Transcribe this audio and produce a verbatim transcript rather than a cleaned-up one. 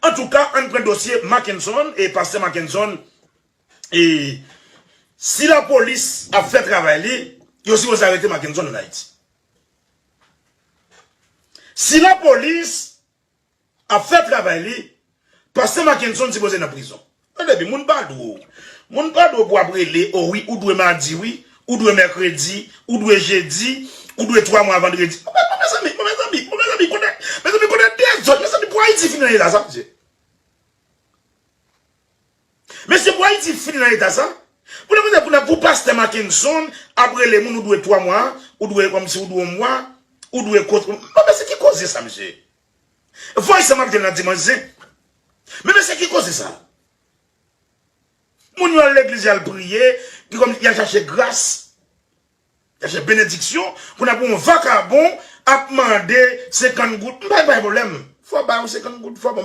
Antouka, ann pran dosye Mackenson e pastè Mackenson. E si lapolis ap fè travay li, yo sipoze arete Mackenson ann Ayiti. Si lapolis ap fè travay li, pastè Mackenson sipoze nan prizon. Mezanmi, moun pa dwe. Moun pa dwe pou ap rele, o wi, ou dwe madi, wi, ou dwe mèkredi, ou dwe jedi, ou dwe twa mwa vandredi. Bon, mezanmi, bon, mezanmi, bon, mezanmi, konnen, mezanmi, konnen dezòd, mezanmi, pou Ayiti fini nan eta sa, mesye. Mesye, pou Ayiti fini nan eta sa, pou nan, pou nan, pou pastè Mackenson ap rele moun, ou dwe twa mwa, ou dwe, kòmsi ou dwe yon mwa, ou dwe kot, bon, mesye, ki koze sa, mesye? Voice sa m ap jwenn nan dimanch zen. Men mesye, ki koze sa? Moun yo al legliz, y al priye, ki kòm y al chache gras, y al chache benediksyon, kounye a pou yon vakabon ap mande senkant goud. M pa bay pwoblèm. Fò bay yon senkant goud, fò bon.